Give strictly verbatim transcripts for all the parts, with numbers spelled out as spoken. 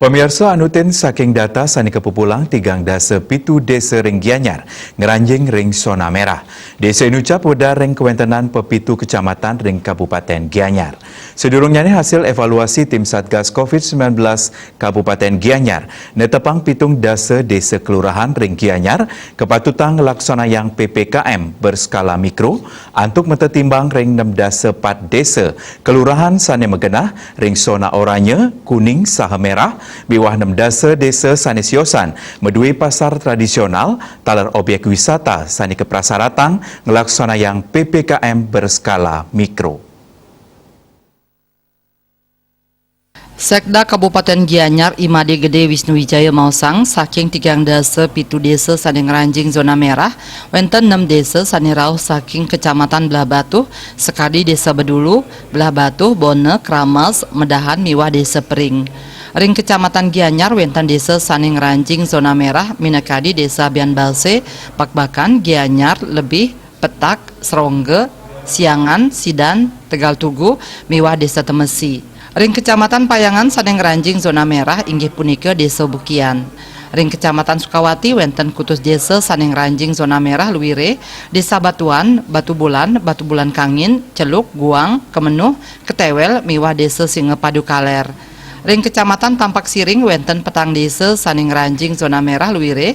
Pamiarsa, anutin saking data sane kapupulang, tigang dasa pitu desa ring Gianyar ngranjing ring zona merah. Desa inucap weda ring kawentenan pepitu kecamatan ring Kabupaten Gianyar. Sadurungnyane hasil evaluasi tim Satgas covid sembilan belas Kabupaten Gianyar, netepang pitung dasa desa kelurahan ring Gianyar kapatutang nglaksanayang P P K M berskala mikro antuk matetimbang ring enam dasa pat desa kelurahan sane magenah ring zona oranye, kuning, saha merah, miwah enam dasa desa sane siosan madue pasar tradisional taler objek wisata sane kaprasaratang nglaksanayang P P K M berskala mikro. Sekda Kabupaten Gianyar, I Made Gede Wisnu Wijaya maosang, saking tigang dasa pitu desa sane ngranjing zona merah, wenten enam desa sane rauh saking Kecamatan Blahbatuh, sakadi Desa Bedulu, Blahbatuh, Bona, Kramas, Medahan, miwah Desa Pering. Ring Kecamatan Gianyar wenten desa sane ngranjing zona merah, minakadi Desa Bianbase, Pakbakan, Gianyar, Lebih, Petak, Serongga, Siangan, Sidan, Tegal Tugu, miwah Desa Temesi. Ring Kecamatan Payangan sane ngranjing zona merah inggih punika Desa Bukian. Ring Kecamatan Sukawati wenten kutus desa sane ngranjing zona merah luire, Desa Batuan, Batubulan, Batubulan Kangin, Celuk, Guang, Kemenuh, Ketewel, miwah Desa Singapadu Kaler. Ring Kecamatan Tampak Siring wenten petang desa sane ngranjing zona merah luire,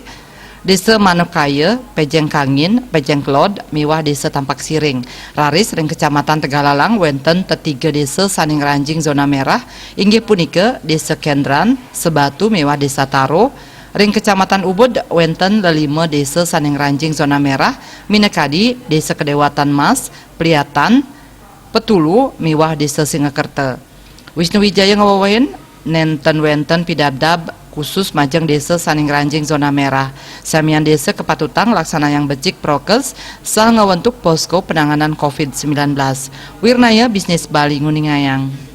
Desa Manukaya, Pejeng Kangin, Pejeng Kelod, miwah Desa Tampak Siring. Raris ring Kecamatan Tegalalang wenten tetiga desa sane ngranjing zona merah, inggih punika Desa Kendran, Sebatu, miwah Desa Taro. Ring Kecamatan Ubud wenten lelima desa sane ngranjing zona merah, minakadi Desa Kedewatan Mas, Pliatan, Petulu, miwah Desa Singakerta. Wisnu Wijaya ngawewehin, nenten wenten pidabdab khusus majeng desa sane ngranjing zona merah. Samian desa kapatutang nglaksanayang becik prokes saha ngawentuk posko penanganan covid sembilan belas. Wirnaya Bisnis Bali nguningayang.